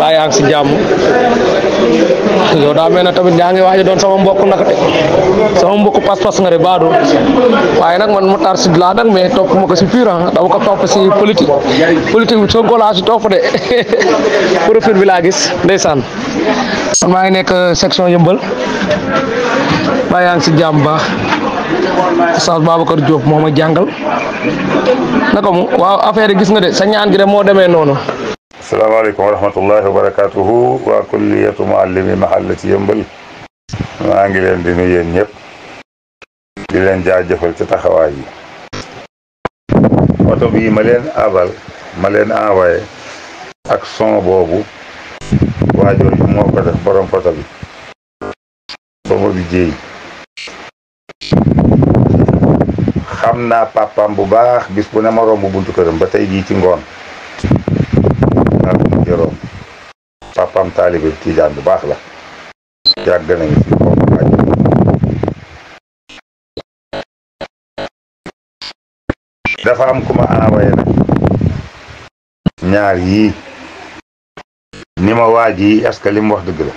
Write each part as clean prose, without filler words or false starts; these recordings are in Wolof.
baa yaa ngi si jàmm yow daa mel ne tamit yaa ngi waaj a doon sama mbokk nag de sama mbokk pas-pas nga de baadu waaye nag man Matar Sy laa nag mais topp ma ko si pur dama ko topp si politique bi Sonko laa si topp de profil bi laa gis ndeysaan man maa ngi nekk section yëmbal baa yaa ngi si jàmm baax Oustaz Babacar Diop moo ma jàngal naka mu waaw affaire yi gis nga de sa ñaan gi de moo demee noonu. asalaamaaleykum wa rahmatullahi wa barakatuhu waa kulliyatu muallimi mahallati yëmbal maa ngi leen di nuyu yéen ñëpp di leen jaajëfal ci taxawaay yi oto bii ma leen envoyé ak son boobu waa jooju moo ko def borom oto bi boobu bi jéey xam naa papaam bu baax bis bu ne ma romb buntu këram ba tey jii ci ngoon joroom papam taalibe Tijaan bu baax la yàgg nañu fi bokk waaj dafa am ku ma envoyé nag ñaar yii ni ma waaj yi est-ce que li mu wax dëgg la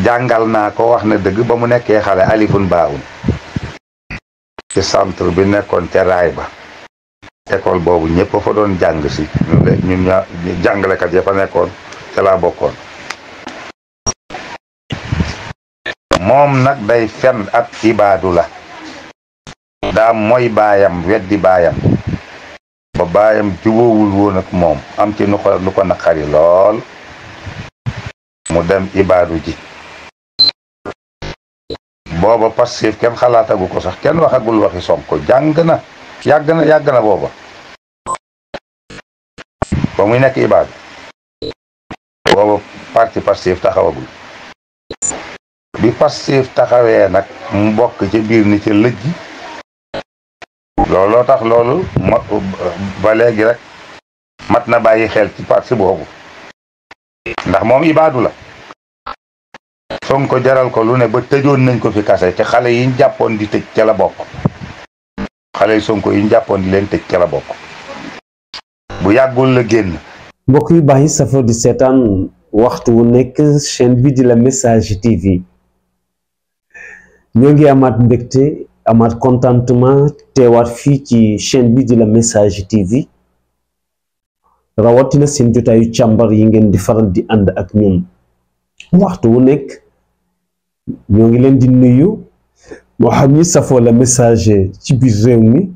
jàngal naa ko wax na dëgg ba mu nekkee xale alifun baawun ci centre bi nekkoon ca raay ba école boobu ñëpp fa doon jàng si ñun jàngalekat ya fa nekkoon ca laa bokkoon moom nag day fen ab ibaadu la daa mooy baayam weddi baayam ba baayam jubóowul woon ak moom am ci lu ko naqari lool mu dem ibaadu ji booba Pastef kenn xalaatagu ko sax kenn waxagul waxi Sonko jàng na yàgg na booba ba muy nekk ibaadu booba parti Pastef taxawagul bi Pastef taxawee nag mu bokk ci biir ni ca lëj looloo tax loolu ba léegi rek mat na bàyyi xel ci parti boobu ndax moom ibaadu la Sonko jaral ko lu ne ba tëjoon nañ ko fi kase te xale yi ñu jàppoon di tëj ca la bokk xale yi Sonko yi ñu jàppoon di leen tëj ca la bokk bu yàggul la génn. mbokk yu baax yi safoo di seetaan waxtu wu nekk chaîne bi di la Message TV ñoo ngi amaat mbégte amaat contentement teewaat fii ci chaîne bi di la Message TV rawatina seen jotaayu càmbar yi ngeen di faral di ànd ak ñun waxtu wu nekk ñoo ngi leen di nuyu moo xam ñi safoo la message ci biir réew mi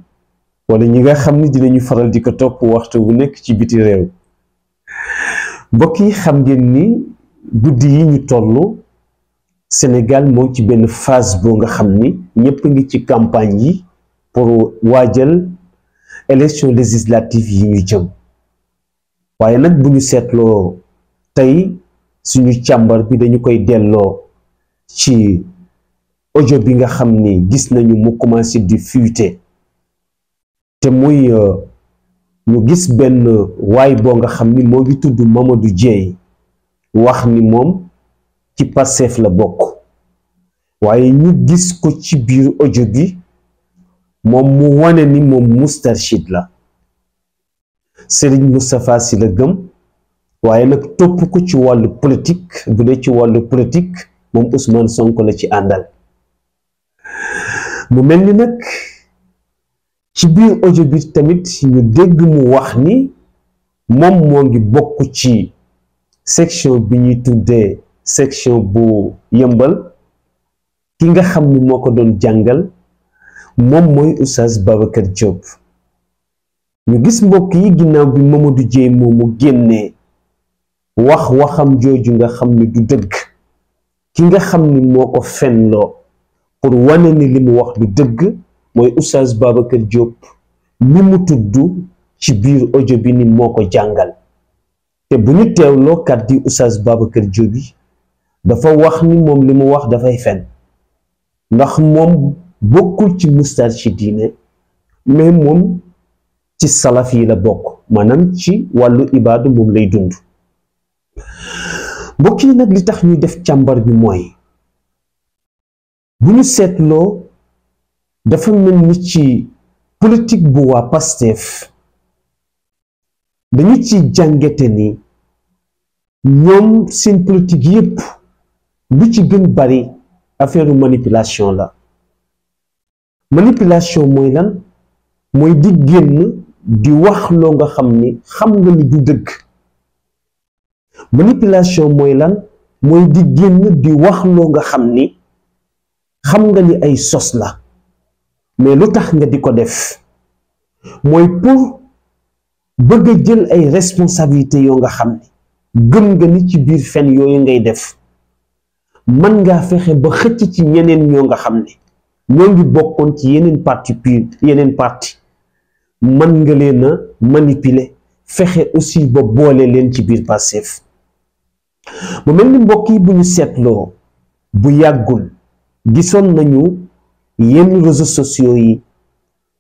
wala ñi nga xam ni dinañu faral di ko topp waxtu wu nekk ci biti réew mbokk yi xam ngeen ni guddi yi ñu toll Sénégal moo ci benn phase boo nga xam ni ñëpp ngi ci campagne yi pour waajal élection législative yi ñu jëm waaye nag bu ñu seetloo tey suñu càmbar bi dañu koy delloo ci audio bi nga xam ni gis nañu mu commencé di fuiter te muy ñu gis benn waay boo nga xam ni moo ngi tudd Mamadou Dieye wax ni moom ci Pastef la bokk waaye ñu gis ko ci biir audio bi moom mu wane ni moom Moustarchid la Serigne Moustapha Sy la gëm waaye nag topp ko ci wàllu politique bu dee ci wàllu politique moom Ousmane Sonko la ci àndal mu mel ni nag ci biir audio bi tamit ñu dégg mu wax ni moom moo ngi bokk ci section bi ñuy tuddee section bu yëmbal ki nga xam ni moo ko doon jàngal moom mooy Oustaz Babacar Diop ñu gis mbokk yi ginnaaw bi Mamadou Dieye moomu génnee waxam jooju nga xam ni du dëgg ki nga xam ni moo ko fenloo pour wane ni li mu wax du dëgg mooy Oustaz Babacar Diop mi mu tudd ci biir audio bi ni moo ko jàngal te bu ñu teewloo kàddu Oustaz Babacar Diop bi dafa wax ni moom li mu wax dafay fen ndax moom bokkul ci Moustarchidine mais moom ci salaf yi la bokk maanaam ci wàllu ibaadu moom lay dund mbokk yi nag li tax ñuy def càmbar bi mooy bu ñu seetloo dafa mel ni ci politique bu waa Pastef dañu ci jàngate ni ñoom seen politique yépp lu ci gën bari affaire manipulation la. Manipulation mooy lan? mooy di génn di wax loo nga xam ni xam nga ni du dëgg. Manipulation mooy lan? mooy di génn di wax loo nga xam ni ay sos la. mais lu tax nga di ko def mooy pour bëgg a jël ay responsabilités yoo nga xam ni gëm nga ni ci biir fen yooyu ngay def man ngaa fexe ba xëcc ci ñeneen ñoo nga xam ni ñoo ngi bokkoon ci yeneen parti man nga leen a manipuler fexe aussi ba boole leen ci biir Pastef. mu mel ni mbokk yi bu ñu seetloo bu yàggul gisoon nañu yenn réseaux sociaux yi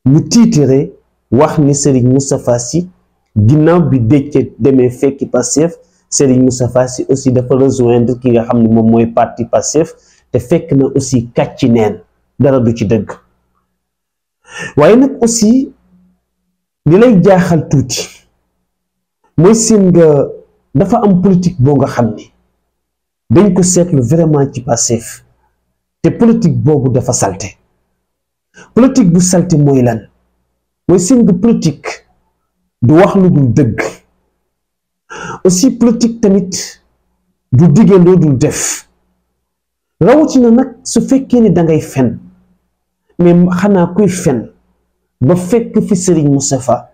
ñu tiitire wax ni Serigne Moustapha Sy ginnaaw bi Déthié demee fekki Pastef Serigne Moustapha Sy aussi dafa rejoindre ki nga xam ne moom mooy parti Pastef te fekk na aussi kàcci neen dara du ci dëgg. waaye nag aussi li lay jaaxal tuuti mooy seen nga dafa am politique boo nga xam ni dañ ko seetlu vraiment ci Pastef te politique boobu dafa salte. politique bu salte mooy lan? mooy seen nga politique du wax lu dul dëgg. aussi politique tamit du diggandoo dul def. rawatina nag su fekkee ni dangay fen mais xanaa kuy fen ba fekk fi Serigne Moustapha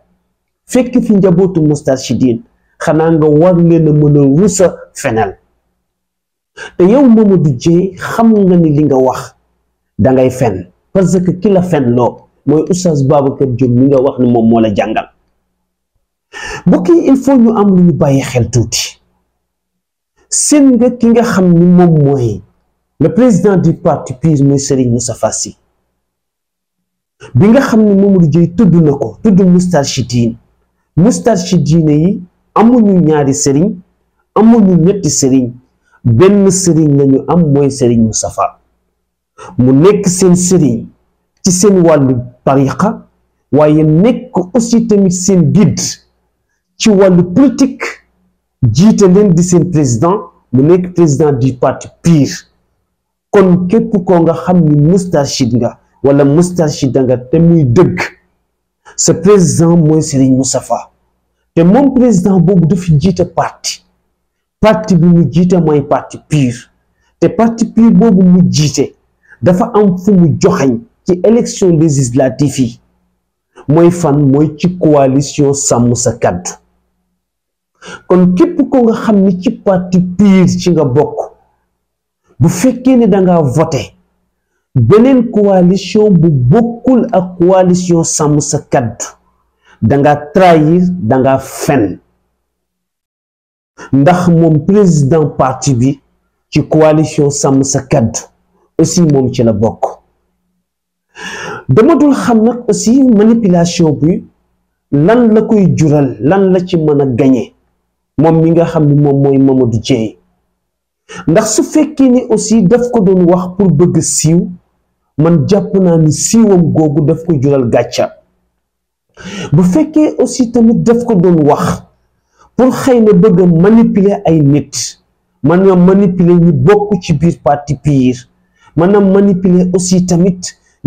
fekk fi njabootu Moustarchidine xanaa nga war leen a mën a rusa fenal. te yow Mamadou Dieye xam nga ni li nga wax dangay fen parce que ki la fen loo mooy Oustaz Babacar Diop mi nga wax ni moom moo la jàngal. mbokk yi il faut ñu am lu ñu bàyyi xel tuuti. seen nga ki nga xam ni moom mooy le président du parti PUR muy Serigne Moustapha Sy bi nga xam ni Mamadou Dieye tudd na ko tudd Moustarchidine yi amuñu ñaari sëriñ amuñu ñetti sëriñ benn sëriñ lañu am mooy Serigne Moustapha mu nekk seen sëriñ ci seen wàllu tariqa waaye nekk aussi tamit seen guide ci wàllu politique jiite leen di seen président mu nekk président du parti PUR. kon képp koo nga xam ni Moustarchid nga wala Moustarchida nga te muy dëgg sa président mooy Serigne Moustapha te moom président boobu dafa jiite parti bi mu jiite mooy parti PUR te parti PUR boobu mu jiite dafa am fu mu joxañ ci élection législative yi mooy fan mooy ci coalition sàmm sa kàddu. kon képp ko nga xam ni ci parti PUR ci nga bokk bu fekkee ne danga voté beneen coalition bu bokkul ak coalition sàmm sa kàddu danga trahir danga fen ndax moom président parti bi ci coalition sàmm sa kàddu aussi moom ci la bokk. dama dul xam nag aussi manipulation bi lan la koy jural lan la ci mën a gañe moom mi nga xam ni moom mooy Mamadou Dieye ndax su fekkee ni aussi daf ko doon wax pour bëgg siiw man jàpp naa ni siiwam googu daf ko jural gàcca. bu fekkee aussi tamit daf ko doon wax pour xëy na bëgg a manipuler ay nit maanaam manipuler ñi bokk ci biir parti PUR maanaam manipuler aussi tamit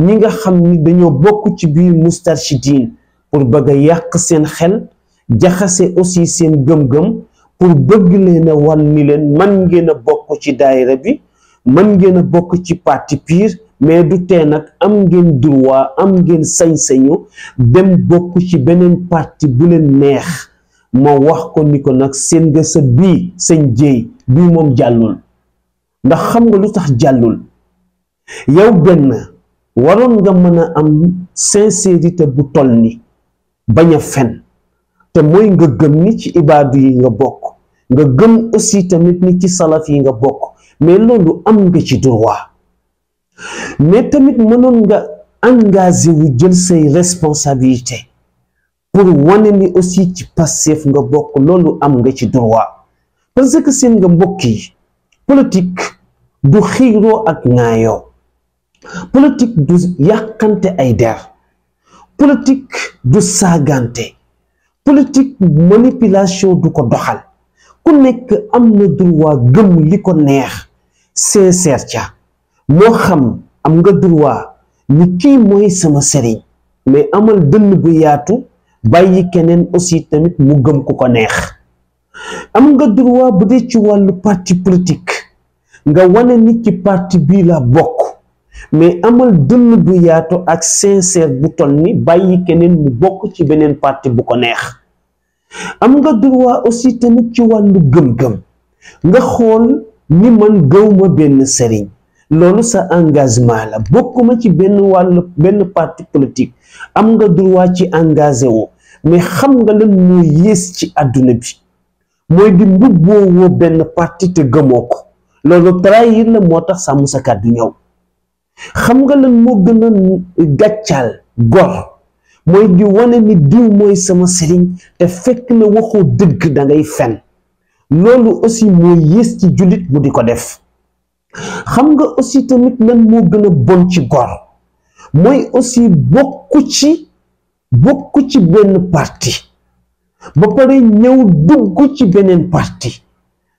ñi nga xam ni dañoo bokk ci biir Moustarchidine pour bëgg a yàq seen xel jaxase aussi seen gëm-gëm pour bëgg leen a wan ni leen man ngeen a bokk ci daayira bi man ngeen a bokk ci parti PUR mais du tee nag am ngeen droit am ngeen sañ-sañu dem bokk ci beneen parti bu leen neex. ma wax ko ni ko nag seen nga sa bii seen jéey bii moom jàllul ndax xam nga lu tax jàllul yow benn waroon nga mën a am sincérité bu toll ni bañ a fen te mooy nga gëm ni ci ibaadu yi nga bokk nga gëm aussi tamit ni ci salaf yi nga bokk mais loolu am nga ci droit mais tamit mënoon nga engagé wu jël say responsabilité pour wane ni aussi ci Pastef nga bokk loolu am nga ci droit parce que seen nga mbokk yi politique du xiiroo ak ŋaayoo politique du yàqante ay der, politique du saagante, politique manipulation du ko doxal. Ku nekk am na droit gëm li ko neex sincère ca moo xam am nga droit ni kii mooy sama sëriñ mais amal dënn bu yaatu bàyyi keneen aussi tamit mu gëm ku ko neex. Am nga droit bu dee ci wàllu parti politique nga wane ni ci parti bii la bokk mais amal dënn bu yaatu ak sincère bu toll ni bàyyi keneen mu bokk ci beneen parti bu ko neex. Am nga droit aussi tamit ci wàllu gëm-gëm nga xool ni man gëwma benn sëriñ loolu sa engagement la bokkuma ci benn parti politique am nga droit ci engagé wu mais xam nga lan moo yées ci àdduna bi mooy di mbubboo woo benn parti te gëmoo ko loolu trahir la moo tax sàmm sa kàddu ñëw. Xam nga lan moo gën a gàccaal gor mooy di wane ni diw mooy sama sëriñ te fekk na waxoo dëgg da ngay fen loolu aussi moo yées ci jullit mu di ko def. Xam nga aussi tamit lan moo gën a bon ci gor mooy aussi bokku ci benn parti ba pare ñëw dugg ci beneen parti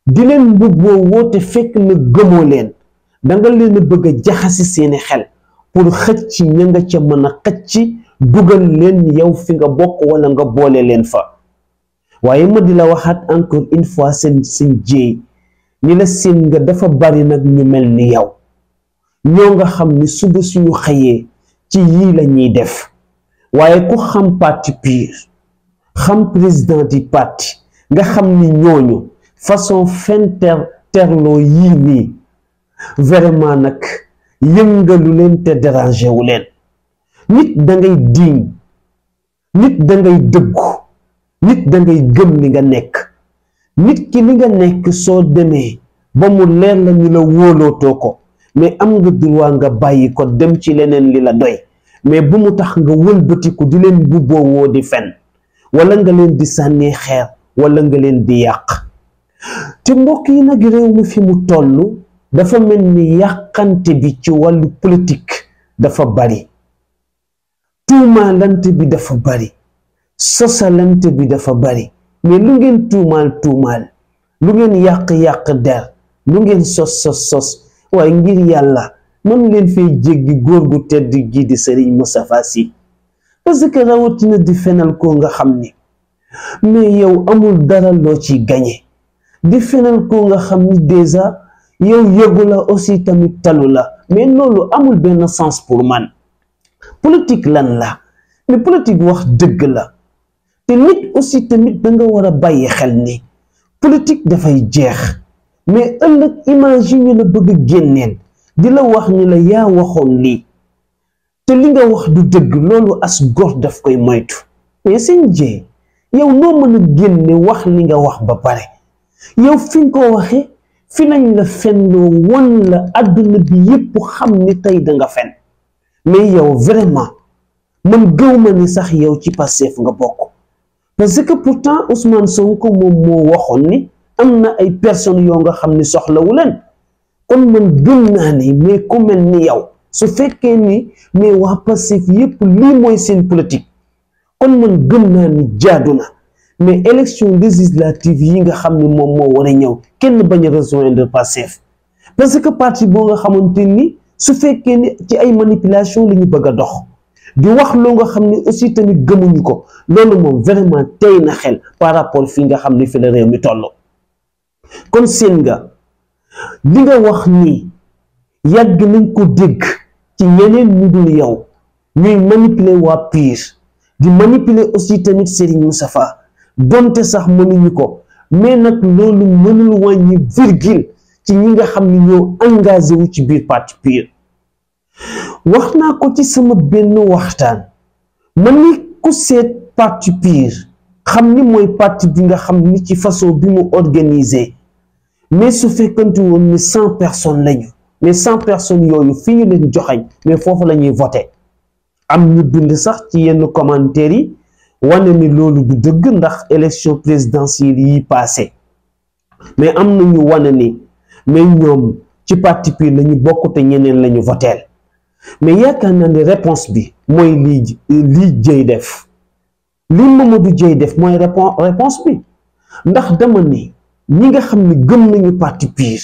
di leen mbubboo woote fekk na gëmoo leen danga leen a bëgg a jaxasi seeni xel pour xëcc ña nga ca mën a xëcc dugal leen yow fi nga bokk wala nga boole leen fa. waaye ma di la waxaat encore une fois seen jéey ni la seen nga dafa bari nag ñu mel ni yow ñoo nga xam ni suba suñu xëyee ci yii la ñuy def waaye ku xam parti PUR xam président du parti nga xam ni ñooñu façon fen terloo yii nii vraiment nag yëngalu leen te dérangé wu leen. Nit dangay diiñ nit dangay dëggu nit dangay gëm li nga nekk nit ki li nga nekk soo demee ba mu leer la ñu la wóolootoo ko mais am nga droit nga bàyyi ko dem ci leneen li la doy mais bu mu tax nga wëlbatiku di leen bubboo woo di fen wala nga leen di sànni xeer wala nga leen di yàq. te mbokk yi nag réew mi fi mu toll dafa mel ni yàqante bi ci wàllu politique dafa bari. tuumaalante bi dafa bari sosalante bi dafa bari mais lu ngeen tuumaal lu ngeen yàq der lu ngeen sos waaye ngir yàlla mën leen fay jéggi góor gu tedd gi di Serigne Moustapha Sy parce que rawatina di fenal ko nga xam ni mais yow amul dara loo ci gañe di fenal ko nga xam ni déjà yow yëgu la aussi tamit talu la mais loolu amul benn sens pour man. Politique lan la mais politique wax dëgg la te nit aussi tamit da nga war a bàyyi xel ni politique dafay jeex mais ëllëg image yi ñu la bëgg a génneel di la wax ni la yaa waxoon lii te li nga wax du dëgg loolu as góor daf koy moytu mais seen jee yow noo mën a génne wax li nga wax ba pare yow fi nga ko waxee fi nañ la fenloo won la àdduna bi yépp xam ni tey da nga fen mais yow vraiment man gëwma ni sax yow ci Pastef nga bokk parce que pourtant Ousmane Sonko moom moo waxoon ni am na ay personnes yoo nga xam ni soxlawu leen kon man gëm naa ni mais ku mel ni yow su fekkee ni mais waa Pastef yépp lii mooy seen politique kon man gëm naa ni jaadu na mais élection législative yi nga xam ni moom moo war a ñëw kenn bañ a rejoindre Pastef parce que parti boo nga xamante ni su fekkee ni ci ay manipulation la ñu bëgg a dox di wax loo nga xam ne aussi tamit gëmuñu ko loolu moom vraiment tey na xel par rapport fi nga xam ne fi la réew mi toll. kon seen nga li nga wax nii yàgg nañ ko dégg ci ñeneen ñu dul yow ñuy manipuler waa PUR di manipuler aussi tamit Serigne Moustapha donte sax mënuñu ko mais nag loolu mënul wàññi virgule ci ñi nga xam ne ñoo engagé wu ci biir parti PUR. wax naa ko ci sama benn waxtaan man ni ku seet parti PUR xam ni mooy parti bi nga xam ni ci façon bi mu organisé mais su fekkante woon ni 100 personnes lañu mais 100 personnes yooyu fi ñu leen joxañ mais foofu la ñuy voté am ñu bind sax ci yenn commentaires yi wane ni loolu du dëgg ndax élection présidentielle yi passé mais am na ñu wane ni mais ñoom ci parti PUR la ñu bokk te ñeneen la ñu voteel mais yaakaar naa ne réponse bi mooy lii Dieye def li Mamadou Dieye def mooy réponse bi ndax dama ni ñi nga xam ne gëm nañu parti PUR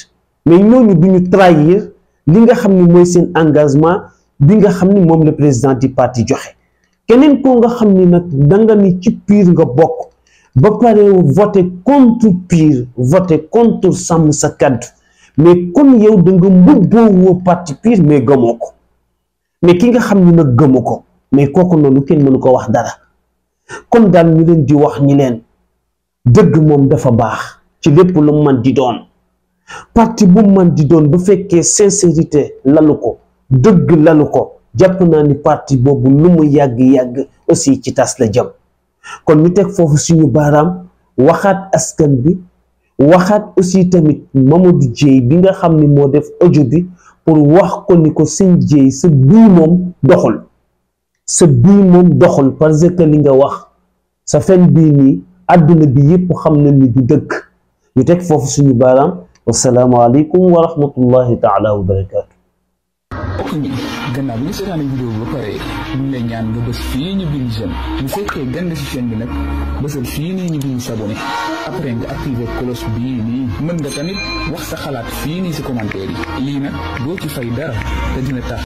mais ñooñu duñu trahir li nga xam ne mooy seen engagement bi nga xam ni moom le président du parti joxe keneen koo nga xam ni nag danga ni ci PUR nga bokk ba pare voté contre PUR voté contre sàmm sa kàddu mais kon yow da nga mbubboo parti PUR mais gëmoo ko mais ki nga xam ni nag gëmu ko mais kooku noonu kenn mënu ko wax dara kon daal ñu leen di wax ñi leen dëgg moom dafa baax ci lépp lu man di doon parti bu man di doon bu fekkee sincérité lalu ko dëgg lalu ko jàpp naa ni parti boobu lu mu yàgg-yàgg aussi ci tas la jëm kon ñu teg foofu suñu baaraam waxaat askan bi waxaat aussi tamit Mamadou Dieye bi nga xam ni moo def audio bi pour wax ko ni ko sëñ Dieye sa bii moom doxul parce que li nga wax sa fen bii nii àdduna bi yépp xam na ni du dëgg ñu teg foofu suñu baaraam wassalaamu aleykum wa rahmatullahi taala wa barakaatu. ok gannaaw bi ñu seetaane vidéo bi ba pare ñu ngi lay ñaan nga bës fii ñu bind j'aime bu fekkee gën ci chaîne bi nag bësal fii nii ñu bind s'abonné après nga activé cloche bii nii mën nga tamit wax sa xalaat fii nii si commentaire yi lii nag doo ci fay dara te dina tax